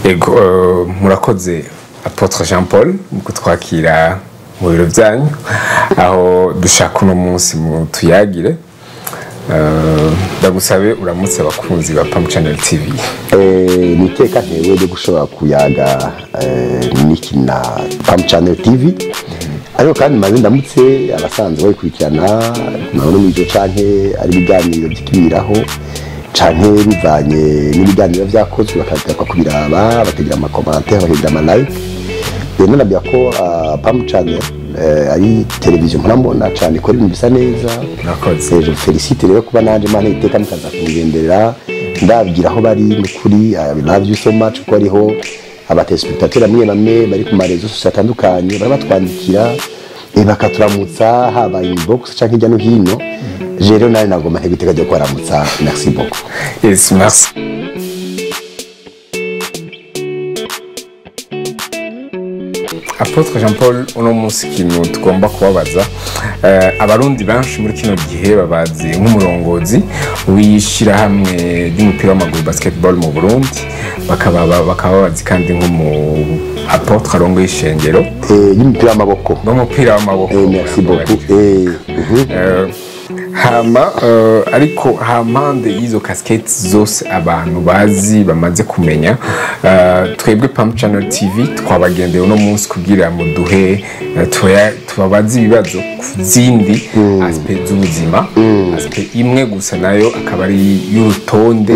Ego, murakoze Apôtre Jean Paul mu kutwakira mu biro byanyu aho dushaka uno munsi mu tuyagire. Ndagusabe uramutse abakunzi ba Pam Channel TV. Ni iteka ntewe ryo gushobora kuyaga niki na Pam Channel TV, ariko kandi maze ndamutse abasanzwe bayikurikirana nabone n'ibyo canke ari ibiganiro by'ikibiraho canke bivanye n'ibiganiro vyakozwe bakagaruka kubiraba, bakagira ama commentaire, bakagira ama like. Rero nabya ko Pam Channel ari televiziyo murambona cyane ikora ibintu bisa neza. Murakoze. Je félicite rero kuba nanje mana iteka mukaza kungenderera, ndabwira aho bari n'ukuri I love you so much, kuko ariho aba téléspectateurs bamwe bamwe bari ku ma réseaux sociaux atandukanye barabatwandikira, bakaturamutsa haba inbox canke hirya no hino. Je rero nari nagomba ntego ryo kubaramutsa. Merci beaucoup. Yes, merci. Apôtre Jean Paul, uno munsi ikintu tugomba kubabaza, abarundi benshi muri kino gihe babazi nk'umurongozi w'ishirahamwe ry'umupira w'amaguru basketball mu Burundi, bakaba babazi kandi nk'umu apôtre arongoye ishengero y'umupira w'amaboko. N'umupira w'amaboko. Merci beaucoup. Hama ariko hampande y'izo casquettes zose abantu bazi bamaze kumenya, twebwe Pam Channel TV twabagendeye uno munsi kugira muduhe tubabaze ibibazo ku zindi aspect z'ubuzima. Aspect imwe gusa nayo akaba ari y'urutonde,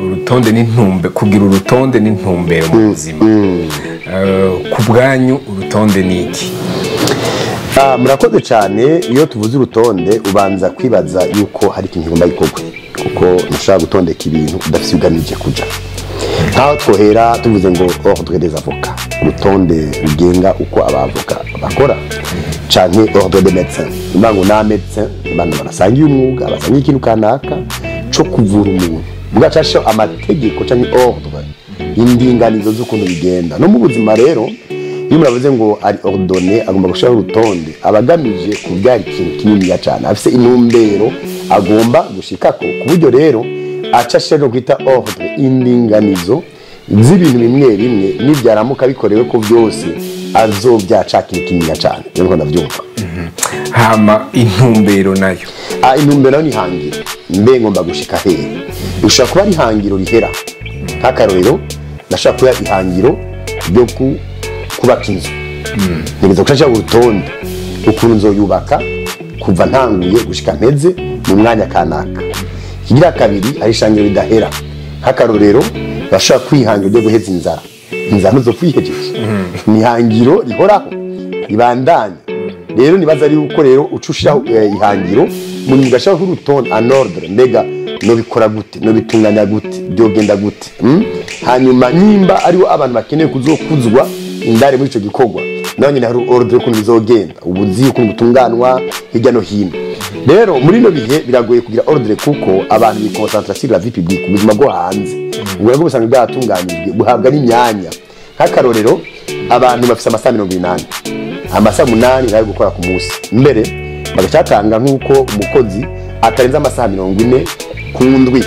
urutonde n'intumbe, kugira urutonde n'intumbero mu buzima. Ku bwanyu urutonde ni iki? Murakoze cyane. Iyo tuvuze urutonde ubanza kwibaza yuko hari ikintu kigomba gikorwe, kuko ntushobora gutondeka ibintu udafise ugamije kuja. Nkaho twohera tuvuze ngo ordre des avocats, urutonde rugenga uko abavoka bakora, canke ordre des médecins, imba ngo na médecin abantu barasangiye umwuga, basangiye ikintu kanaka co kuvura umuntu, bugacasho amategeko canke ordre, indinganizo z'ukuntu bigenda. No mu buzima rero iyo muravuze ngo ari ordonné, agomba gushiraho urutonde, abagamije kubyara ikintu kinini cyane, afise intumbero agomba gushikako, ku buryo rero aca ashira kwita ordre, indinganizo z'ibintu bimwe bimwe nibyaramuka bikorewe ko byose azobyaca ikintu kinini cyane. Rero ndavyumva. Hama intumbero nayo? Intumbero ni hangiro, mbe ngomba gushika hehe. Ushobora kuba ari ihangiro rihera, nk'akarorero ndashaka kuba ihangiro ryo kubaka inzu, nigeze gushaka urutonde ukuntu nzoyubaka kuva ntanguye gushika mpeze mu mwanya kanaka. Ikigira kabiri ari ishangiro ridahera, nk'akarorero bashaka kwihangira ryo guheza inzara, inzara ntuzopfa ni ihangiro rihoraho ribandanya. Rero nibaza ari uko rero uca ushiraho ihangiro mu mugashaka urutonde en ordre, mbega nobikora gute, nobitunganya gute, byogenda gute. Hanyuma nimba ariho abantu bakeneye kuzokuzwa indare muri ico gikorwa, naho nyine hari ordre ukuntu bizogenda, ubuzi ukuntu butunganwa hirya no hino. Rero muri no bihe biragoye kugira ordre kuko abantu biconcentra sur la vie publique, ubuzima bwo hanze ubwo nabwo busanga bwatunganijwe buhabwa n'imyanya. Nk'akarorero abantu bafise amasaha 80, amasaha 8 nayo gukora ku munsi, mbere bagacatanga nk'uko umukozi atarenza amasaha 40 ku ndwi,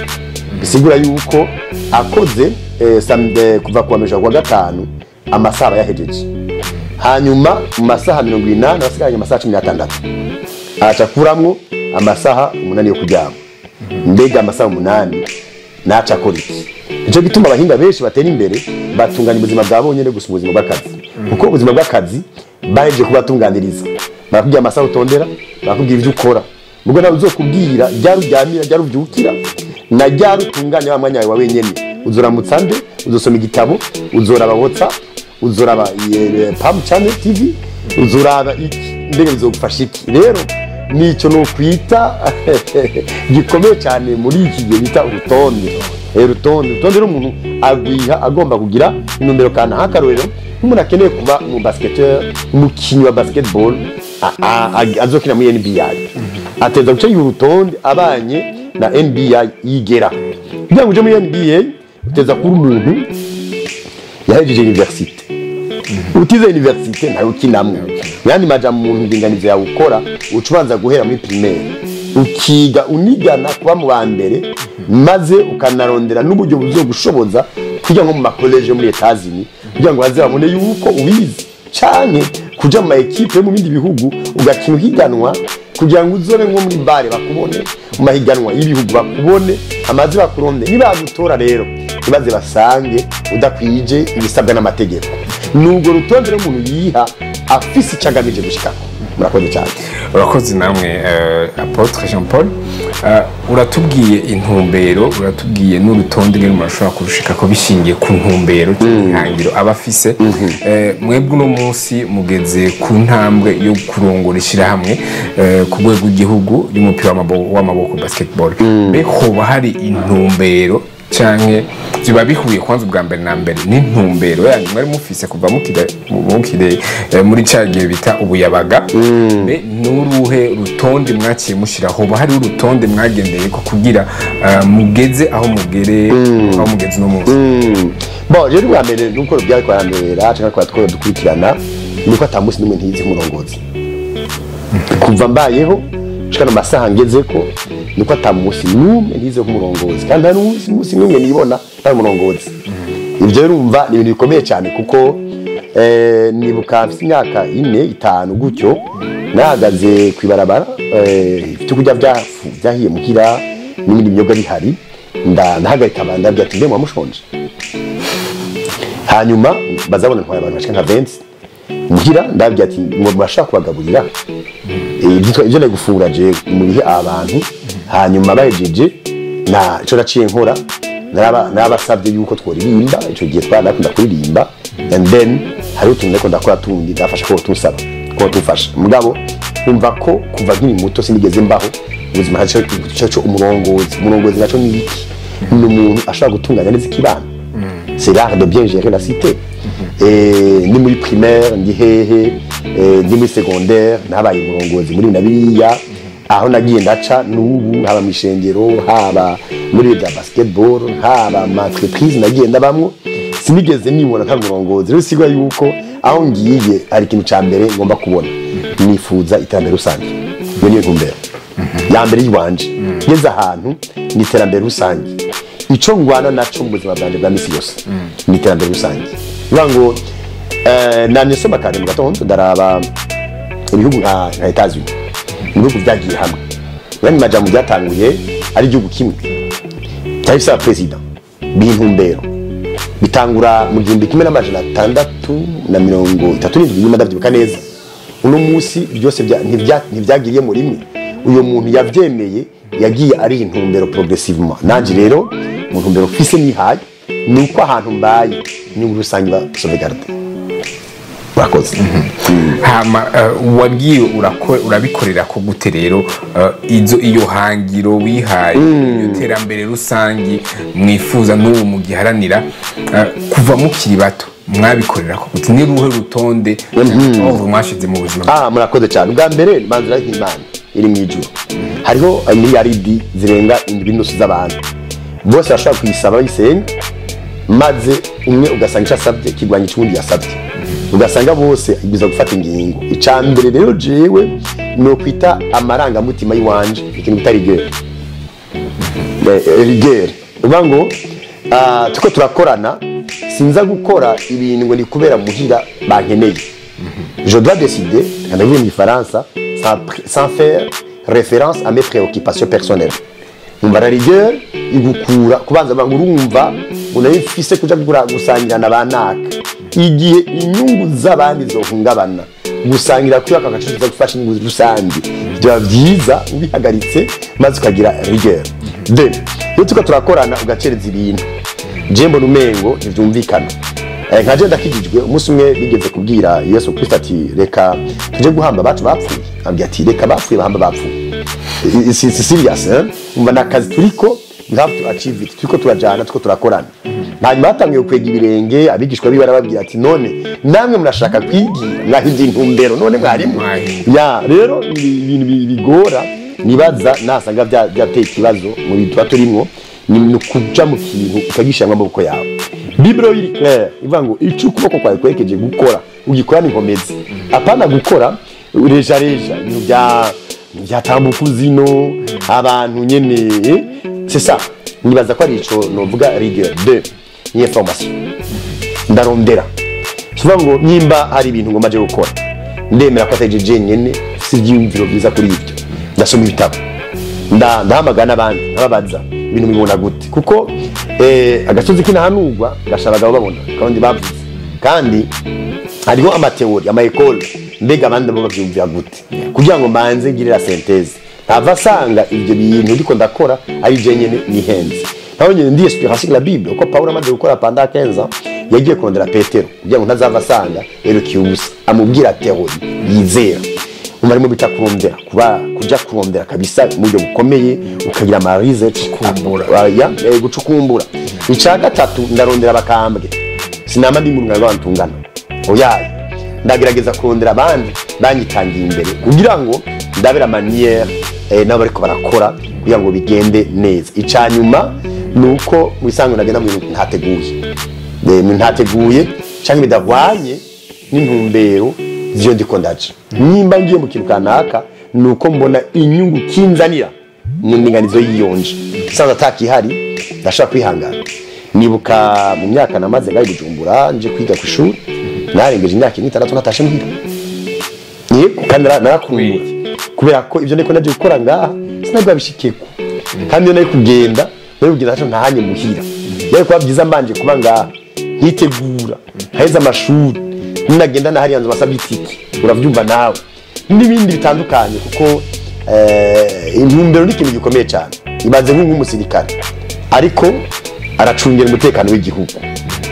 bisigura yuko akoze samedi kuva kuwa mbere kuwa gatanu amasaha yahejeje, hanyuma mu masaha 80 asigaranye amasaha 16 aca kuramwo amasaha 8 yo kuryama. Mbega amasaha 8 naca akora iki? Nico gituma abahinga benshi batera imbere batunganya ubuzima bwabo bonyene gusa ubuzima bw'akazi, kuko ubuzima bw'akazi bahejeje kubatunganiriza, barakubwira amasaha utondera, barakubwira ivyo ukora, ubwo nawe uzokubwira ryari uryamira, ryari uvyukira na ryari utunganya wa mwanya wawe wenyene. Uzoramutsa nde? Uzosoma igitabo, uzoraba WhatsApp, uzoraba Pam Channel TV, uzoraba iki, mbega bizogufasha iki? Rero nico no kwita gikomeye cyane muri iki gihe bita urutonde. Urutonde rero umuntu agwiha agomba kugira intumbero kana. Akarorero umuntu akeneye kuba mu basketteur, umukinyi wa basketball azokina muri NBA, ateza guca urutonde abanye na NBA yigera. Kugira ngo uje muri NBA uteza kuba umuntu yahejeje universite. Utize universite ntayo ukinamwe. Yandi majambo umuntu ndinganizo yawe ukora ucubanza guhera muri primaire, ukiga unigana kuba mu ba mbere, maze ukanarondera n'uburyo buzogushoboza Kujya nko mu ma collèges yo muri Etats-Unis kugira ngo baze babone yuko ubizi, canke kuja mu ma équipes yo mu bindi bihugu ugakina uhiganwa, kugira ngo uzobe nko muri BAL bakubone, mu mahiganwa y'ibihugu bakubone, amazi bakuronde. Nibagutora rero, ntibaze basange udakwije ibisabwa n'amategeko. Nubwo rutonde rero umuntu yiha afise icyo agamije gushikako. Murakoze cyane. Urakoze namwe, apôtre Jean Paul. Uratubwiye intumbero, uratubwiye n'urutonde ngene umuntu ashobora kurushikako bishingiye ku ntumbero cyangwa ihangiro aba afise. Mwebwe uno munsi mugeze ku ntambwe yo kurongora ishyirahamwe ku rwego rw'igihugu ry'umupira w'amaboko, basketball. Mbe hoba hari intumbero, canke biba bihuye kwanza ubwa mbere na mbere n'intumbero yanyu mwari mufise kuva mukire muri ca gihe bita ubuyabaga? Mbe n'uruhe rutonde mwaciye mushira? Hoba hari urutonde mwagendeye ko kugira mugeze aho mugere, aho mugeze uno munsi? Bon, rero bwa mbere nuko byari kwarambera cyangwa kwa twari dukurikirana, nuko ata munsi n'umwe ntiyizi nk'umurongozi kuva mbayeho gushika no masaha ngezeko, nuko ata munsi n'umwe ntiyize nk'umurongozi, kandi nta n'umunsi n'umwe nibona ntari umurongozi. Ibyo rero urumva ni ibintu bikomeye cyane, kuko nibuka mfite imyaka 4, 5 gutyo, nahagaze ku ibarabara, ibyo kurya byahiye muhira n'ibindi binyobwa bihari, ndahagarika abantu, ndabwira ati: "Mbe mushonje?" Hanyuma bazabona ntwaye abantu bashika nka 20 muhira, ndabwira ati: "Ngo murashaka kubagaburira ibyo nari gufungura jewe, mubihe abantu." Hanyuma bahejeje, na ico naciye nkora, narabasabye yuko tworirimba. Ico gihe twarakunda kuririmba, and then hariho utuntu nariko ndakora tundi, ndafasha ko tunsaba ko tufasha. Mugabo umva ko kuva nkiri muto sinigeze mbaho ubuzima ntaco umurongozi. Umurongozi naco ni iki? Ni umuntu ashobora gutunganya neza ikibano, c'est l'art de bien gérer la cité. Et ni muri primaire, ndi hehe, ndi muri secondaire, nabaye umurongozi muri na biriya aho nagiye ndaca n'ubu, haba mu ishengero, haba muri bya basketball, haba ma entreprise nagiye ndabamwo, sinigeze nibona nta murongozi. Rero sigwa yuko aho ngiye hari ikintu ca mbere ngomba kubona, nifuza iterambere rusange. Iyo niyo ntumbero ya mbere yiwanje. Ngeze ahantu ni iterambere rusange. Ico ngwana naco mu buzima bwanje bwa misi yose ni iterambere rusange. Bivuga ngo namye nsoma kare mu gatondo, ndaraba ibihugu nka Etats-Unis, ibihugu byagiye hamwe. Yani majambo byatanguye ari igihugu kimwe cyari bisaba perezida b'intumbero, bitangura mu 1637, nyuma ndabyibuka neza. Uno munsi byose ntibyagiriye muri rimwe. Uyo muntu yavyemeye yagiye ari intumbero progressivement. Nanje rero mu ntumbero mfise nihaye ni uko ahantu mbaye inyungu rusange ba sauvegarde. Murakoze. Hama wagiye urabikorera ko gute rero izo iyo hangiro wihaye, iyo terambere rusangi mwifuza n'ubu mugiharanira, kuva mukiri bato mwabikorera ko gute? Ni ruhe rutonde cyangwa mwashize mu buzima? Ah, murakoze cyane. Ubwa mbere manzira nk'Imana iri mu ijuru, hariho miliyaridi zirenga 7.5 z'abantu, bose bashobora kuyisaba bayisenga, maze umwe ugasanga icyo asabye kirwanya icy'uwundi yasabye, ugasanga bose biza gufata ingingo. Icya mbere rero jewe ni ukwita amarangamutima y'iwanje, ikintu bita rigueur. Rigueur uvuga ngo tuko turakorana, sinza gukora ibintu ngo ni kubera muhira bankeneye. Je dois décider, ndavuga mu gifaransa, sans faire référence à mes préoccupations personnelles. Umva, la rigueur igukura kubanza ngo urumva ngo nari mfise kuja kugura gusangira na banaka, igihe inyungu z'abandi zohungabana, gusangira kuri aka gace tuza gufasha inyungu rusange, byaba byiza ubihagaritse maze ukagira rigueur. De iyo tuko turakorana ugacereza ibintu, je mbona umengo ntivyumvikana. Nka je ndakijijwe, umunsi umwe bigeze kubwira Yesu Kristo ati: "Reka tuje guhamba abacu bapfuye." Ambwira ati: "Reka bapfuye bahamba bapfuye." C'est serious, hein? Umva, nakazi turiko, we have to achieve it. Turiko turajana, turiko turakorana. Hanyuma batangiye kwega ibirenge, abigishwa biwe barababwira ati: "None namwe murashaka kwigira, mwahinduye intumbero none mwarimu?" Mwahinduye. Ya rero ibintu bigora nibaza nasanga byateye ikibazo mu bintu tuba turimwo ni ukuja mu kintu ukagishyiramo amaboko yawe. Bible iri claire, ivuga ngo icyo ukuboko kwawe kwerekeje gukora ugikorana inkomezi, apana gukora reja reja, ibintu bya byatambuka zino abantu nyene. C'est ça, nibaza ko ari ico novuga, rigueur. Deux. ni information, ndarondera. Kivuga ngo nimba hari ibintu ngomba je gukora, ndemera ko atari je nyene si ibyiyumviro byiza kuri ibyo, ndasoma ibitabo, ndahamagara n'abandi nkababaza ibintu bibona gute, kuko agasozi kinahanurwa gasha abagabo babona kandi bavuze, kandi hariho ama théories, ama écoles, mbega abandi bo bavyumvira gute, kugira ngo mbanze ngire la synthèse, ntava asanga ibyo bintu ndiko ndakora ari je nyene nihenze. Naho nyene ndi inspiration la Bible, uko Paulo amaze gukora pendant 15 ans yagiye kurondera Petero kugira ngo ntazava asanga yerukiye ubusa, amubwira théorie yizera. Umva bita kurondera, kuba kuja kurondera kabisa mu buryo bukomeye, ukagira ama research. Kumbura. Ya, gucukumbura. Icya gatatu, ndarondera abakambwe, sinama ndi mu rungano rw'abantu tungana, oya, ndagerageza kurondera abandi banyitangiye imbere kugira ngo ndabera manière nabo bariko barakora kugira ngo bigende neza. Icya nyuma ni uko mu bisanzwe ndagenda mu bintu ntateguye, ntateguye canke bidahwanye n'intumbero z'iyo ndiko ndaja. Nimba ngiye mu kintu kanaka, ni uko mbona inyungu kinzanira mu ndinganizo yiyonje, sanze atakihari ndashaka kwihangana. Nibuka mu myaka namaze ngaho i Bujumbura nje kwiga ku ishuri, narengeje imyaka 6 natashe muhira. Yego, kandi narakumbura kubera ko ibyo niko naje gukora ngaha sinabwo bishikeko, kandi iyo nari kugenda, nari kugenda ntaco ntahanye muhira. Yari kuba byiza mbanje kuba ngaha nkitegura nkaheza amashuri, ninagenda na hariya nzu basabye itike, uravyumva nawe, n'ibindi bitandukanye, kuko intumbero ni ikintu gikomeye cyane. Ibaze nk'umusirikare ariko aracungira umutekano w'igihugu,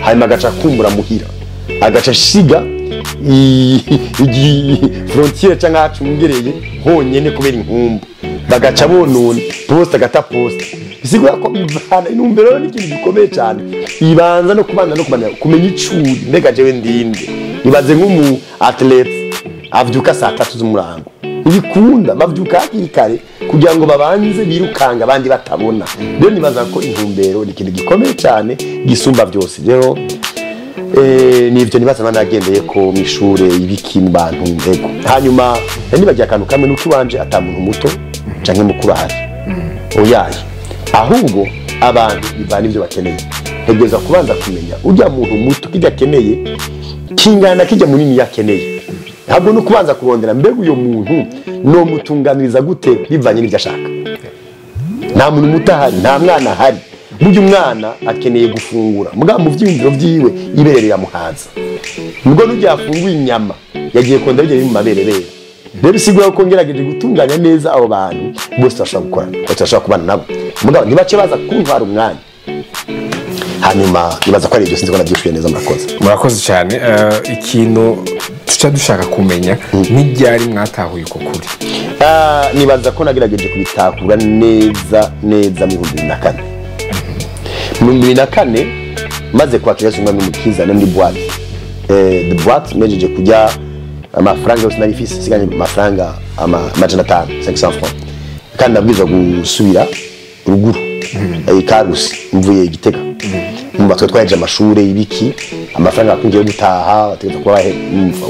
hanyuma agaca kumbura muhira, agaca ashiga frontière cyangwa acungereye honyene kubera inkumbu, bagaca bonona poste, agata poste. Bisigura ko bivana intumbero, ni ikintu gikomeye cyane. Ibanza no kubanza no kumenya, kumenya icuri, mbega jewe ndinde. Ibaze nk'umu athlète avyuka saa 3 z'umurango, ntibikunda, bavyuka hakiri kare kugira ngo babanze birukanga abandi batabona. Rero nibaza ko intumbero ni ikintu gikomeye cyane gisumba byose. Rero nivyo nibaza banagendeye ko mw'ishure ibiki mu bantu. Ego, hanyuma nibagiye akantu kamwe, nuko iwanje ata muntu muto canke mukuru ahari, oyaye, ahubwo abantu bivana ivyo bakeneye. Ntegereza kubanza kumenya urya muntu muto kijya akeneye kingana na kijya munini yakeneye, ntabwo no kubanza kurondera mbega uyo muntu no mutunganiriza gute bivanye n'ibyo ashaka. Nta muntu muto ahari, nta mwana ahari. Burya umwana akeneye gufungura, mugabo mu vyiyumviro vyiwe ibere riramuhaza, nubwo n'urya yafunguye inyama yagiye konda bijya biri mu maberebere. Rero bisigura ko ngerageje gutunganya neza abo bantu bose bashobora gukora, bose bashobora kubana nabo, mugabo ntibace baza kuntwara umwanya. Hanyuma nibaza ko ari ibyo, sinzi ko nabyishuye neza, murakoze. Murakoze cyane. Ikintu tuca dushaka kumenya, n'iryari mwatahuye uko kuri? Nibaza ko nagerageje kubitahura neza neza mu 2004. Mu 2004 maze kwakira Yesu Umwami Mukiza, no muri boîte, de boîte nejeje kujya amafaranga yose nari mfise, siganye amafaranga 500, 500 francs, kandi ndabwirizwa gusubira ruguru Karusi mvuye Igitega. Mumva twe twaheje amashure ibiki, amafaranga akungiye gutaha bategereza kuba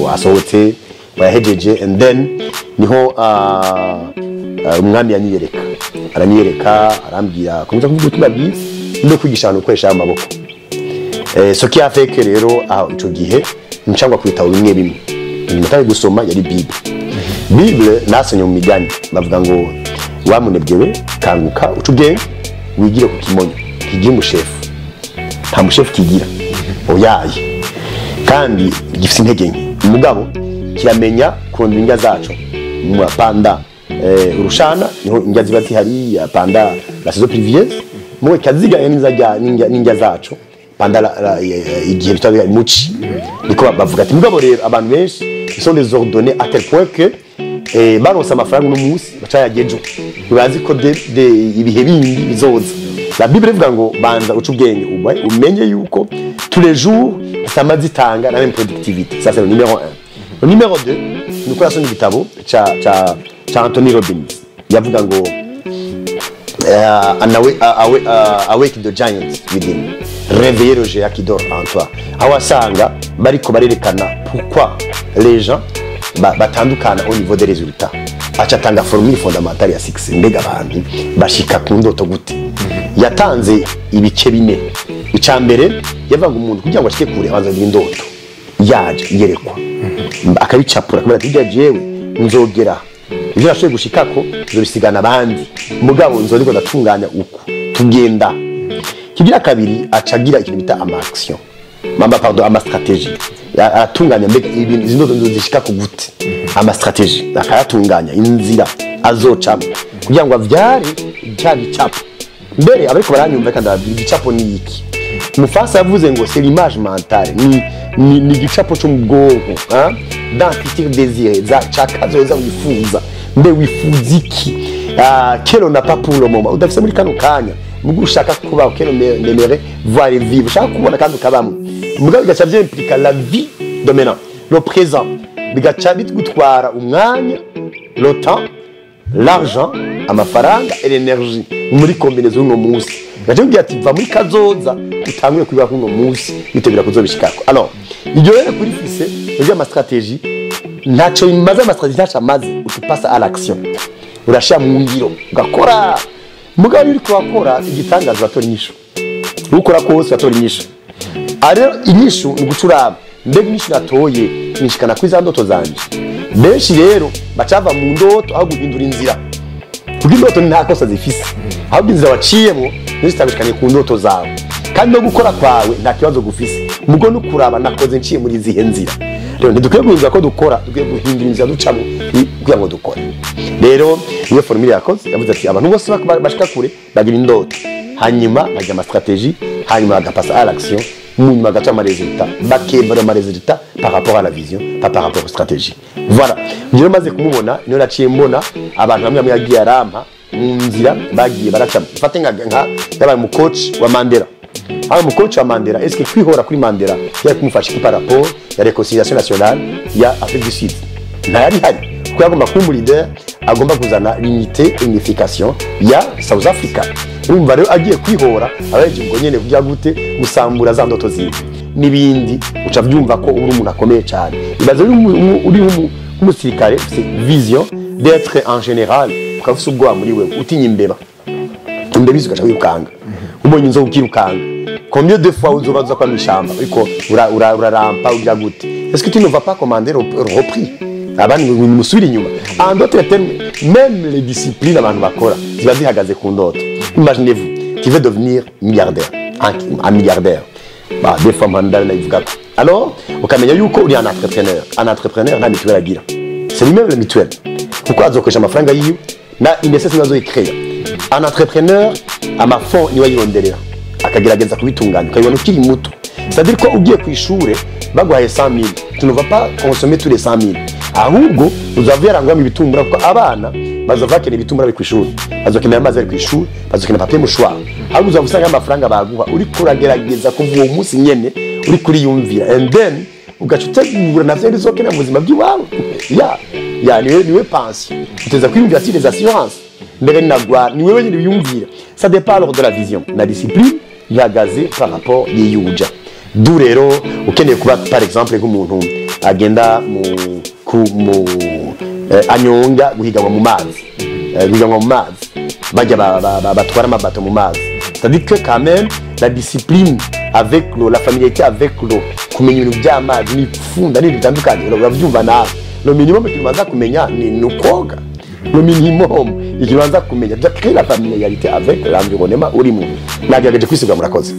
wasohotse wayahejeje. And then niho umwami yanyiyereka, aranyiyereka, arambwira komeza kuvuga ubutumwa bwiza no kwigisha abantu gukoresha amaboko. Ce qui a fait que rero aho ico gihe ncangwa ku bitabo bimwe bimwe ibintu gusoma yari Bible. Bible nasomye mu Migani, bavuga ngo wamunebwewe kanguka uca ubwenge wigire ku kimonyo kigira umushefu, nta mushefu kigira, oyaye, kandi gifite intege nke, umugabo kiramenya kurondera indya zaco mu pendant urushana, niho indya ziba zihari pendant la saison pluvieuse, muwe kaziganya n'indya zaco pendant igihe bitaba bihari muci. Niko bavuga ati mugabo rero abantu benshi ils sont désordonnés à tel point que baronse amafaranga uno munsi bacayaga ejo, ntibazi ko de ibihe bindi bizoza. La Bible ivuga ngo banza uce ubwenge umenye yuko tous les jours sama zitanga la même productivité. Ça, c'est le numéro 1. Le numéro 2, ni uko yasomye igitabo ca Anthony Robbins, yavuga ngo Awake the Giant Within, réveiller le géant qui dort en toi, aho wasanga bariko barerekana pourquoi les gens batandukana au niveau des résultats. Aca atanga formule fondamentale ya 6, mbega abantu bashika ku ndoto gute? Yatanze ibice bine. Icya mbere yavuga umuntu kugira ngo ashike kure abanza kugira indoto, yaje yerekwa akabicapura, akamenya ati "Burya jewe nzogera ibyo nashoboye gushikako, nzobisigana abandi, mugabo nzoriko ndatunganya uku tugenda." Kigira kabiri, acagira ikintu bita ama action, mamba pardon, ama stratégie. Aratunganya mbega ibintu, izi ndoto nzozishikako gute, ama stratégie akayatunganya, inzira azocamo kugira ngo avyare cya gicapo. Mbere abariko baranyumva kandi ndababwira, igicapo ni iki? Mufasa yavuze ngo c'est l'image mentale, ni igicapo cyo mu bwonko, hein, d'un futur désiré, za cakazoza wifuza. Mbe wifuza iki? Ah, que l'on n'a pas pour le moment, udafise muri kano kanya, mugo ushaka kubaho, que l'on aimerait voir et vivre, ushaka kubona kandi ukabamwo, mugabo bigaca vyimpliqua la vie de maintenant, le présent, bigaca bigutwara umwanya, le temps, l'argent, amafaranga et l'énergie, muri combinaison uno munsi. Gace kugira ati va muri kazoza utangure kubibaho uno munsi, witegura kuzobishikako. Alors ibyo rero kuri fise ibyo ama stratégie ntaco bimaze, ama stratégie ntaco amaze, utupassa à l'action, urashira mu ngiro, ugakora. Mugabo iyo uriko urakora, igitangaza, uratora inyishu. Ukora kose uratora inyishu. Rero inyishu ni guca uraba mbega inyishu natoye inshikana kuri za ndoto zanje. Benshi rero bacava mu ndoto aho guhindura inzira, kuko indoto nta kosa zifise, ahubwo inzira waciyemo nizo zitagushikaniye ku ndoto zawe. Kandi no gukora kwawe nta kibazo gufise, mugo no kuraba nakoze nciye muri izihe nzira. Rero ntidukwiye guhindura ko dukora, dukwiye guhindura inzira ducamo kugira ngo dukore. Rero niyo formule yakoze. Yavuze ati abantu bose bashika kure bagira indoto, hanyuma bagira ama stratégie, hanyuma bagapassa à l'action, mu nyuma bagaca ama résultat, bakemera ama résultat par rapport à la vision, pas par rapport aux stratégies. Voilà. Niyo maze kumubona, niyo naciye mbona abantu bamwe bamwe yagiye arampa mu nzira bagiye baracamo. Mfate nka yabaye mu coach wa Mandela. Aho mu coach wa Mandela, est-ce que kwihora kuri Mandela yari kumufasha iki par rapport ya réconciliation nationale ya Afrique du Sud? Ntayari hari, kuko yagomba kuba umu leader, agomba kuzana l'unité, unification ya South Africa. Urumva rero agiye kwihora, abayeje ubwo nyene kugira gute? Gusambura za ndoto ziwe n'ibindi. Uca vyumva ko uri umuntu akomeye cyane. Ibaze uri nk'umusirikare ufise vision d'être en général, ukaba ufise ubwoba muri wewe, utinya imbeba, imbeba izi ugaca wirukanga, ubonye inzoka ukirukanga. Combien de fois uzoba uza kwa mw'ishamba ariko urarampa, ugira gute? Est-ce que tu ne vas pas commander repris abandi ngo nimusubire inyuma? En d'autres termes, même les disciplines abantu bakora ziba zihagaze ku ndoto. Imaginez-vous, tu veux devenir milliardaire, un milliardaire. Bah, des fois mpanda nabivuga ko alors ukamenya yuko uri un entrepreneur. Un entrepreneur nta mituweli agira, c'est lui-même la mutuelle, kuko azokoresha amafaranga yiwe na INSS niwe azoyikreya. Un entrepreneur, ama fonds niwe ayironderera, akagerageza kubitunganya, ukabibona ukiri muto. C'est-à-dire ko ugiye ku ishure baguhaye 100 000, tu ne vas pas consommer tous les 100 000, ahubwo uzava yarangwamo ibitumbura, kuko abana bazova bakeneye ibitumbura bari ku ishuri, bazokenera amazi bari ku ishuri, bazokenera papier mouchoir. Ahubwo uzava usanga amafaranga baguha uriko uragerageza kuva uwo munsi nyene uri kuriyumvira, and then ugaca utegura navyo uzokenera mu buzima bw'iwawe. Ya niwe pension uteza kwiyumvira, si les assurances, mbega ninagwara, ni wewe nyine wiyumvira. Ça dépend alors de la vision. La discipline ihagaze par rapport y'iyuja du. Rero ukeneye kuba par exemple nk'umuntu agenda mu ku mu anyonga, guhiganwa mu mazi, guhiganwa mu mazi, bajya batwara amabato mu mazi, c'est-à-dire que quand même la discipline avec l'eau, la familiarité avec l'eau, kumenya ibintu by'amazi n'ipfunda n'ibintu bitandukanye, urabyumva nawe. Le minimum ikintu ubanza kumenya ni ukoga. Le minimum ikintu ubanza kumenya bya créer la familiarité avec l'environnement urimo. Nagerageje kwisigura, murakoze.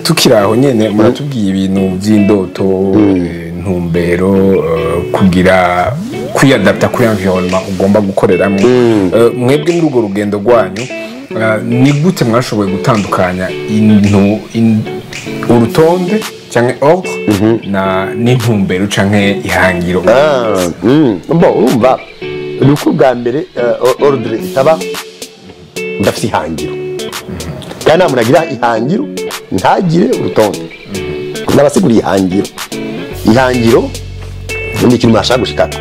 Tukiri aho nyene, muratubwiye ibintu by'indoto, intumbero, kugira kwiyadapta kuri environnement ugomba gukoreramo. Mwebwe muri urwo rugendo rwanyu, ni gute mwashoboye gutandukanya urutonde canke ordre na n'intumbero canke ihangiro? Ah, bon, urumva ni uko ubwa mbere ordre itaba ndafise ihangiro, kandi nta muntu agira ihangiro ntagire urutonde. Ndabasiguriye ihangiro. Ihangiro ni ikintu umuntu ashaka gushikako.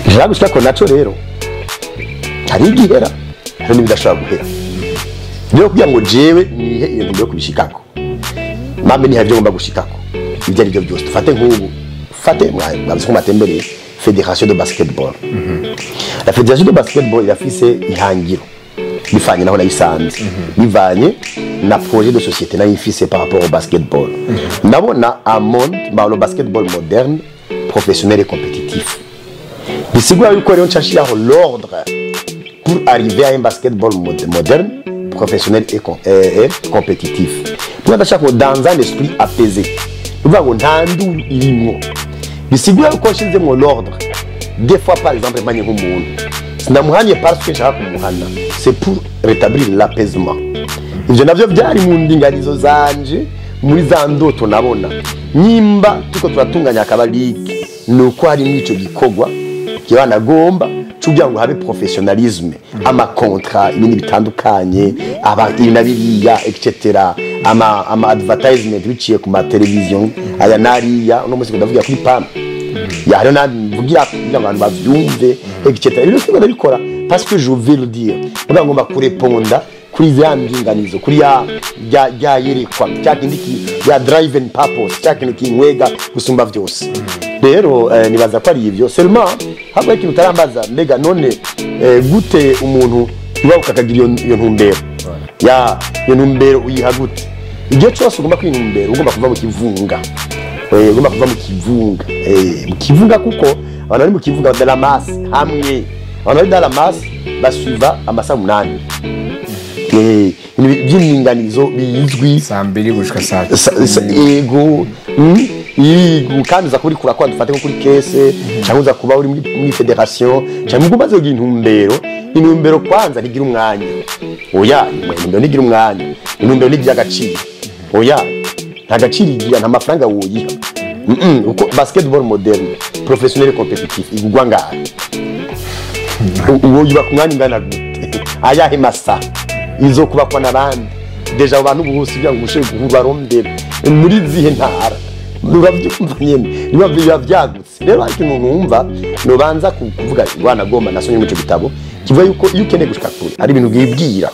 Ishaka gushikako naco rero hari igihera, hari n'ibidashobora guhera. Rero kugira ngo jewe nihe iyo ntumbero yo kubishikako, mambe niha ibyo ngomba gushikako ibyo ari byo byose. Dufate nk'ubu, fate mwabizi ko matembereye fédération de basketball. La fédération de basketball irafise ihangiro bivanye naho nayisanze, bivanye na projet de société nari mfise par rapport au basketball. Ndabona un monde, bah, le basketball moderne, professionnel et compétitif, bisigura yuko rero nshashiraho l'ordre pour arriver à un basketball moderne, professionnel et compétitif. Pour ndashaka dans un esprit apaisé, uvuga ngo nta nduru irimwo, bisigura yuko nshizemo l'ordre. Des fois, par exemple, mpanye nk'umuntu, sinamuhanye parce que nshaka kumuhana, c'est pour rétablir l'apaisement. Ivyo navyo byari mu ndinganizo zanje, muri za ndoto nabona. Nimba tuko turatunganya akaba ligue, nuko hari muri ico gikorwa kibanagomba kugira ngo habe professionnalisme, ama contrat, ibindi bitandukanye, aba ibi na biriya, etc, ama advertisement biciye ku ma television aya nariya. Uno munsi ndavugira kuri PAM ya, hariho n'andi mvugira kugira ngo abantu bavyumve, etc. Ibyo byose ndabikora parce que je vais le dire, kugira ngo ngomba kureponda kuri ya ndinganizo, kuri ya yerekwa, cya kindi ya drive and purpose, cya kintu kinkwega gusumba vyose. Rero nibaza ko ari ivyo seulement. Habwo ikintu utarambaza, mbega none gute umuntu yubahuka akagira iyo ntumbero? Ya iyo ntumbero uyiha gute? Igihe cyose ugomba kwintumbero, ugomba kuva mu kivunga. Ugomba kuva mu kivunga, mu kivunga, kuko abantu bari mu kivunga de la masse hamwe, abantu bari dans la masse basuiva amasaha 8. Ibintu by'indinganizo bizwi. Saa 2 gushika saa Ego, yego, kandi uza kuba uriko urakora, dufate nko kuri caisse, cyangwa uza kuba uri muri fédération, cyangwa umaze kugira intumbero. Intumbero kwanza ntigira umwanya, oya. Intumbero ntigira umwanya, intumbero ntigira agaciro, oya, nta gaciro igira, nta mafaranga woyiha. Uko basketball moderne, professionnel, compétitif igugwa ngahe? Uwo yuba ku mwanya ungana gute? Ayahe masaha izo kubakwa n'abandi? Déjà abo bantu bose kugira ngo ushobore guhura barondera muri zihe ntara? Urabyumva nyene, biba byagutse. Rero ariko ikintu numva nobanza kuvuga, rwanagomba nasomye muri ico gitabo kivuga yuko iyo ukeneye gushika kure ari ibintu bwibwira,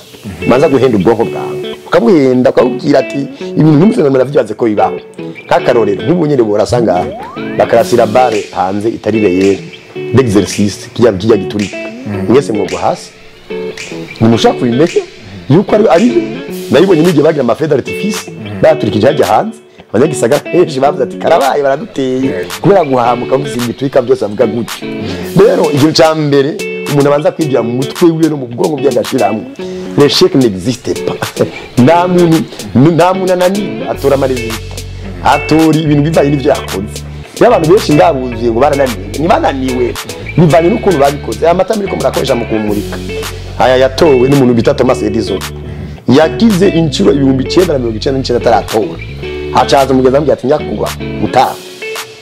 ubanza guhenda ubwonko bwawe, ukabuhenda, ukabubwira ati ibintu ntumuse ngo muravyibaze ko bibaho. Nk'akarorero, nk'ubu nyene borasa ngaha bakarasira balle hanze itari réelle d'exercice, kijya giturika, mwese mwogwa hasi. Ntimushaka kubimenya yuko ari nabibonye n'igihe bagira ama feux d'artifice, baturikije hajya hanze, abanyagisagara benshi bavuze ati karabaye, baraduteye, kubera guhamuka bumvise ibiturika byose. Bavuga gutyo. Rero ikintu ca mbere umuntu abanza kwigira mu mutwe wiwe no mu bwonko bwe agashiramwo, l'échec n'existe pas. Nta muntu ananirwa, atora ama résultats, atora ibintu bivanye n'ivyo yakoze. Iyo abantu benshi ngabuzuye ngo barananiwe, ntibananiwe, bivanye n'ukuntu babikoze. Aya matara muriko murakoresha mu kumurika aya yatowe n'umuntu bita Thomas Edison. Yagize inshuro 9099 ataratora. Hacaza umugezi amubwira ati nyakugwa mutaha,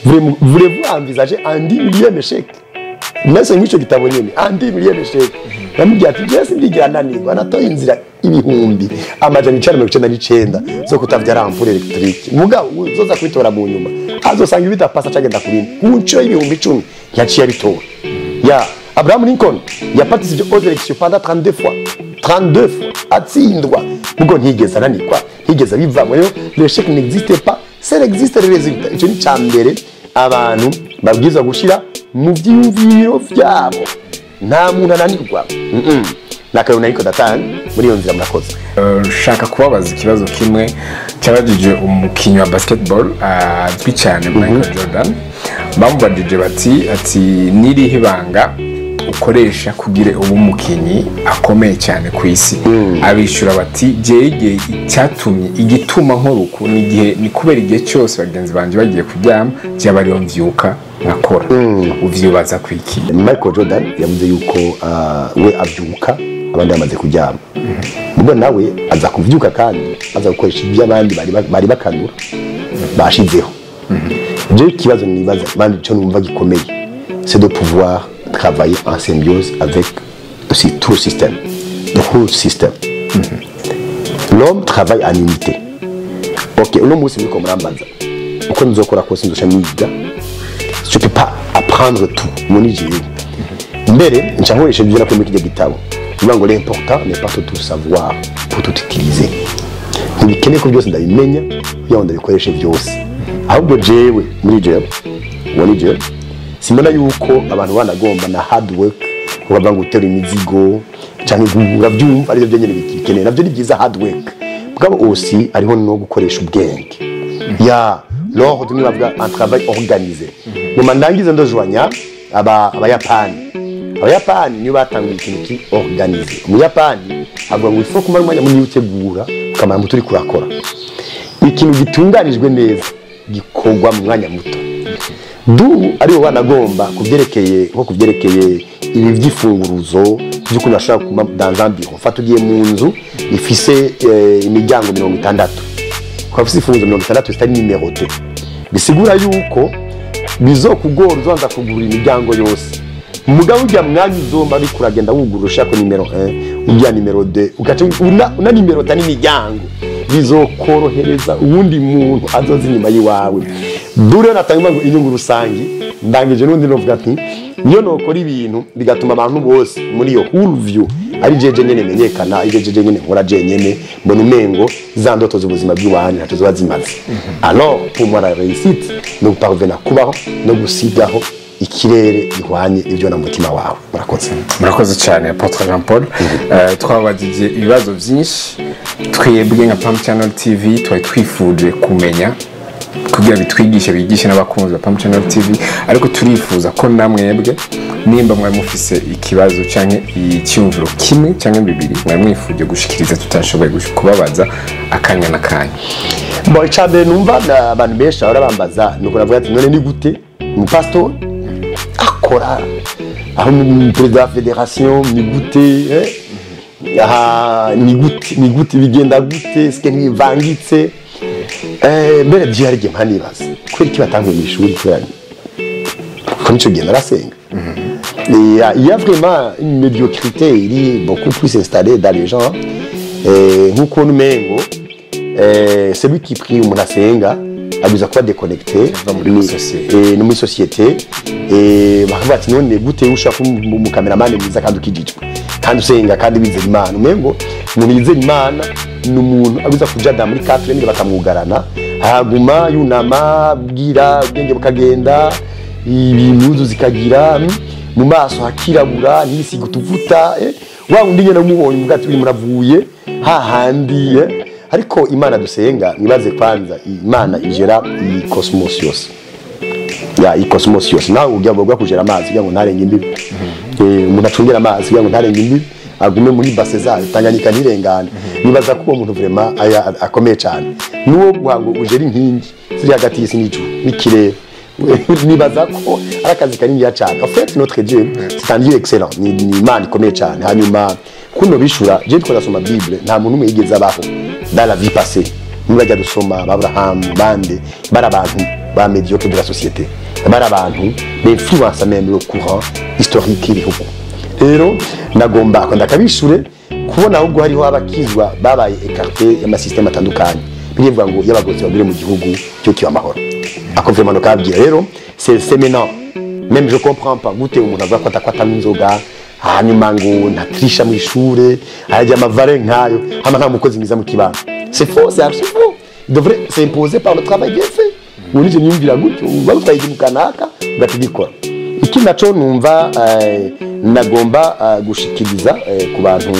voulez-vous envisager un 10 millième échec? Mbese nk'icyo gitabo nyene, un 10 millième échec. Yamubwiye ati jewe sindigira nanirwa, natoye inzira 999 zo kutavyara ampoule électrique. Mugabo uzoza kwitora mu nyuma azosanga ibidapasa, cagenda kurindi ku nshuro y'10,000 yaciye abitora. Ya Abraham Lincoln yaparticipé aux élections pendant 32 fois, 32 fois atsindwa, mugo ntigeze ananirwa, ntigeze abivamo. Rero l'échec n'existe pas, c'est existe le résultat. Icyo ni ca mbere abantu babwirizwa gushira mu vyiyumviro vyabo: nta muntu ananirwa. Nakarero nariko ndatanga muri iyo nzira. Murakoze. Shaka kubabaza ikibazo kimwe cyabajije umukinnyi wa basketball azwi cyane, Michael Jordan. Bamubajije bati ati nirihe banga ukoresha kugira ubu umukinnyi akomeye cyane ku isi? Abishyura bati jewe igihe icyatumye, igituma nkora uku, ni igihe, ni kubera igihe cyose bagenzi banjye bagiye kuryama, byaba ariyo mvyuka nkakora. Uvyubaza ku iki? Michael Jordan yavuze yuko we avyuka abandi bamaze kuryama, ubwo nawe aza kuvyuka kandi aza gukoresha ibyo abandi bari bakanura bashizeho. Jewe ikibazo nibaza kandi icyo numva gikomeye, c'est de pouvoir travailler en symbiose avec aussi tout le système, the whole system. L'homme travaille en unité. Ok, uno munsi muriko murambaza uko nzokora kose, nzoca niga, je peux pas apprendre tout muri jewe. Mbere nca nkoresha ibyo nakuye muri kirya gitabo bivuga ngo l'important n'est pas de tout savoir pour tout utiliser. Ntibikeneye ko byose ndabimenya kugira ngo ndabikoreshe byose. Ahubwo jewe muri jewe, uwo ni jewe, simbona yuko abantu banagomba na hard work, ukavuga ngo utera imizigo cyangwa urabyumva aribyo byonyine bikeneye. Nabyo ni byiza, hard work. Mugabo aussi hariho no gukoresha ubwenge ya l'ordre, ni bavuga un travail organisé. Ngoma ndangize ndojwanya aba abayapani. Abayapani niyo batanguye ikintu ki organisé. Umuyapani avuga ngo ifo kumara umwanya munini utegura, ukamara muto uriko urakora. Ikintu gitunganijwe neza gikorwa mu mwanya muto. Du aribo banagomba kubyerekeye, nko kubyerekeye ibi by'ifunguruzo by'ukuntu ashobora kuba dans un bureau. Fata ugiye mu nzu ifise imiryango 60, ukaba ufise imfunguzo 60 zitari numéroté, bisigura yuko bizokugora uzobanza kugura imiryango yose. Mugabo ujya mwanya uzomba ariko uragenda wugurura, ushaka nimero 1, ujya nimero 2, ugaca una numéro n'imiryango, bizokorohereza uwundi muntu azoza inyuma yiwawe. Dure natanga ngo inyungu rusangi. Ndangije n'undi novuga ati niyo nokora ibintu bigatuma abantu bose muri iyo whole view, ari jeje nyene menyekana, ari jeje nyene nkora jenyene, mbona umengo za ndoto z'ubuzima bw'iwanyu ntacyo ziba zimaze. Alors pour moi la réussite ni uparvena kubaho no gusigaho ikirere gihwanye ibyo na mutima wawe. Murakoze. Murakoze cyane, Apôtre Jean Paul. Twabagije ibibazo byinshi. Twebwe nka Pam Channel TV twari twifuje kumenya kugira bitwigishe, bigishe n'abakunzi ba Pam Channel TV, ariko turifuza ko namwebwe nimba mwari mufise ikibazo canke icyumviro kimwe canke bibiri mwari mwifuje gushikiriza tutashoboye kubabaza, akanya n'akanya. Bon, icambere numva abantu benshi bahora bambaza nuko navuga ati none ni gute umupastori akora aho perezida wa fédération, ni gute, eh? Aha ni gute, ni gute bigenda gute, eske ntibivangitse? Mbere je hari igihe mpanibaza kubera iki batanguye mu ishuri, kubera ko nico gihe narasenga. Et il y a vraiment une médiocrité, il est beaucoup plus installée dans les gens. Nk'uko umengo celui qui prie, umuntu asenga, abuza kuba déconnecté Va muri société. No muri société. Bakavuga ati none gute ushaka kuba umukameramani mwiza kandi ukijijwe kandi usenga kandi wizera Imana? Umengo umuntu yizera Imana ni umuntu abuza kujada muri 4 bakamwugarana, haguma yunama abwira, ubwenge bukagenda, ibintu zikagira mu maso hakirabura, ntisiga utuvuta, wa wundi nyene umubonye uvuga ati uyu muravuye hahandi. Ariko Imana dusenga, nibaze kwanza Imana ijera iyi cosmos yose, ya iyi cosmos yose. Nawe ujya bwo kujera amazi kugira ngo ntarenge imbibi, umuntu acungera amazi kugira ngo ntarenge imbibi, agume muri base zayo, Tanganyika ntirengane, nibaza ko uwo muntu vraiment aya akomeye cyane. Nuwo guha ngo ujere inkingi ziri hagati y'isi n'ijuru n'ikirere, nibaza ko ari akazi kaniniya cyane. En fait notre Dieu, c'est un Dieu excellent, ni Imana ikomeye cyane. Hanyuma kuno bishura je twasoma Bible, nta muntu umwe yigeze abaho dans la vie passée. Nibajya dusoma ba Abraham bande, bari abantu ba médiocre de la société, bari abantu b'influence même le courant historique y'ibihugu. Rero nagomba ko ndakabishure kubona ahubwo hariho abakizwa babaye écarté y'amasystème atandukanye, birivuga ngo y'abagozi bagure mu gihugu cyo kiba amahoro. Ako vraiment no kabwira rero c'est maintenant même je comprends pas gute umuntu avuga ko atakwatamo inzoga, hanyuma ngo ntatrisha mu ishure, arajya amavare nkayo, hama nta mukozi mwiza mu kibano. C'est faux, c'est archi faux. Il devrait s'imposer par le travail bien fait. Ubu nivyo niyumvira gutyo, bagutwaye ikintu kanaka ugatugikora. Ikindi naco numva nagomba gushikiriza ku bantu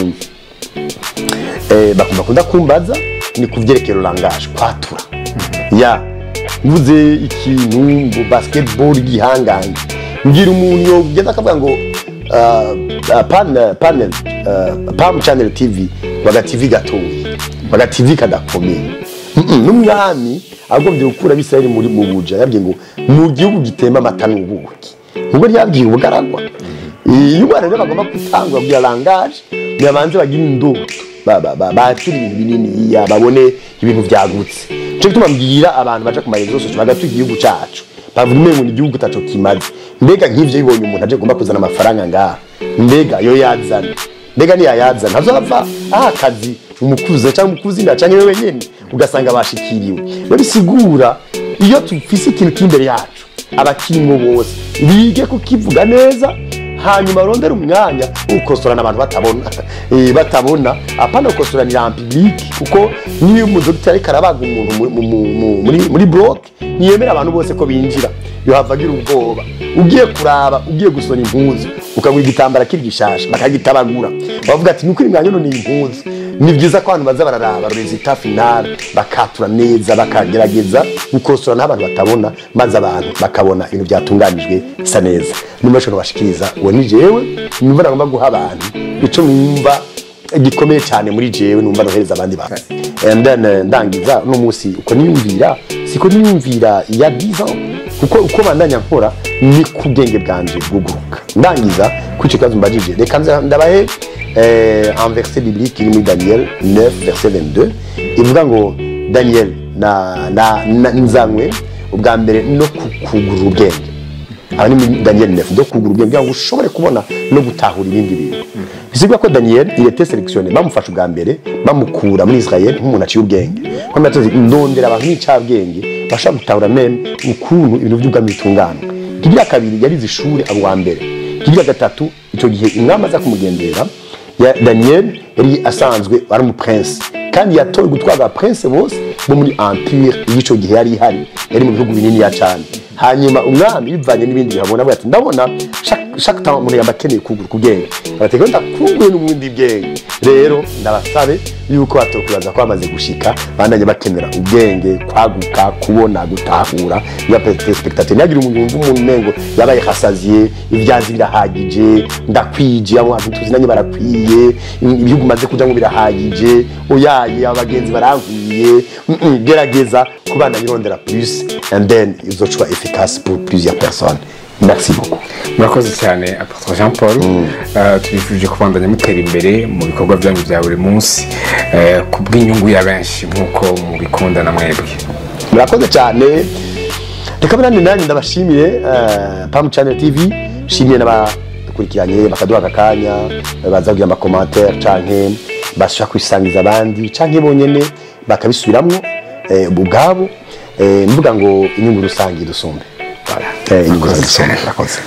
bakunda kumbaza ni kuvyerekeye langage, kwatura. Ya mvuze ikintu ngo basketball gihangange, ngira umuntu yogenda akavuga ngo panel Pam Channel TV baga TV gatoyi, baga TV kadakomeye. N'umwami agombye gukura Abisirayeli muri mu buja, yabwiye ngo mu gihugu gitemba amata n'ubuki, nubwo ntiyabwiye ubugaragwa. Iyo umwana rero bagomba gutangwa kugira langage, nibabanze bagire indoto, bature ibintu binini, babone ibintu byagutse. Nico gituma mbwira abantu baja ku marezo sosio bagatuye igihugu cacu, bavuga umengo ni igihugu taco kimaze. Mbega nk'ivyo bibonye umuntu aje agomba kuzana amafaranga ngaha, mbega yo yazana, mbega ntiyayazana, ntazava aha akazi umukuze cyangwa umukuzina cyangwa wewe nyene ugasanga bashikiriwe. Rero bisigura iyo tufise ikintu kiri imbere yacu, abakirimwo bose bige kukivuga neza, hanyuma rondera umwanya ukosorana abantu batabona, batabona, apana gukosoranira en public, kuko niyo umudogiteri ariko arabaga umuntu muri bloc, ntiyemera abantu bose ko binjira, yohava agira ubwoba. Ugiye kuraba ugiye gusona impuzu, ukagura igitambara kiri gishasha bakagitabagura, bavuga ati nukuri mwanya none impuzu. Ni byiza ko abantu baza bararaba résultat final, bakatura neza, bakagerageza gukosora n'abantu batabona, maze abantu bakabona ibintu byatunganijwe bisa neza. Nimba bashobora bashikiriza, uwo ni jewe numva nagomba guha abantu ico numva gikomeye cyane muri jewe, numva nohereza abandi bantu. And then ndangiza uno munsi, uko niyumvira siko niyumvira ya 10 ans, kuko uko bandanya nkora ni ku bwenge bwanje bwuguruka. Ndangiza kuri icyo kibazo mbajije, reka ndabahe un verset biblique iri muri Daniel 9 verset 22, ivuga ngo Daniel na nzanywe ubwa mbere no kukugurura ubwenge. Aha ni muri Daniel 9, ndo kugura ubwenge kugira ngo ushobore kubona no gutahura ibindi bintu. Bisigura ko Daniel, il était sélectionné, bamufashe ubwa mbere bamukura muri Israel nk'umuntu aciye ubwenge. Ko ndatuzi ndondera abantu b'incabwenge bashobora gutahura même ukuntu ibintu by'ubwami bitungana. Kigira kabiri, yarize ishuri abo wa mbere. Kigira gatatu, icyo gihe umwami aza kumugendera ya Daniel yari asanzwe ari umu prince, kandi yatowe gutwara aba prince bose bo muri empire y'ico gihe yari ihari, yari mu bihugu binini ya cyane. Hanyuma umwami, bivanye n'ibindi bihabona, avuga ati: "Ndabona chaque temps umuntu yamba akeneye kugura ubwenge." Abateka ndakunguye n'ubundi bwenge. Rero ndabasabe yuko batokwibaza ko bamaze gushika, bandanye bakenera ubwenge, kwaguka, kubona, gutahura. Ya spectateur, ntihagire umuntu yumva umuntu umengo yabaye hasaziye, ibyazi birahagije, ndakwije, abo bantu tuzinanye barakwiye, ibihugu maze kuja ngo birahagije, oyaye, abagenzi barankwiye. Gerageza kubana nyirondera plus, and then izocuba efficace pour plusieurs personnes. Merci beaucoup. Murakoze cyane, Apôtre Jean Paul. Tubifurije kubandanya mutera imbere mu bikorwa byanyu bya buri munsi, ku bw'inyungu ya benshi nk'uko mubikunda na mwebwe. Murakoze cyane. Reka nanjye nanjye ndabashimiye, Pam Channel TV, shimiye n'abadukurikiranye bakaduha aka kanya, baza kugira ama commentaires canke bashaka kwisangiza abandi canke bonyene bakabisubiramwo ubwabo. Mvuga ngo inyungu rusange idusumbe. Voilà. Inyungu Murakoze rusange. cyane. Murakoze.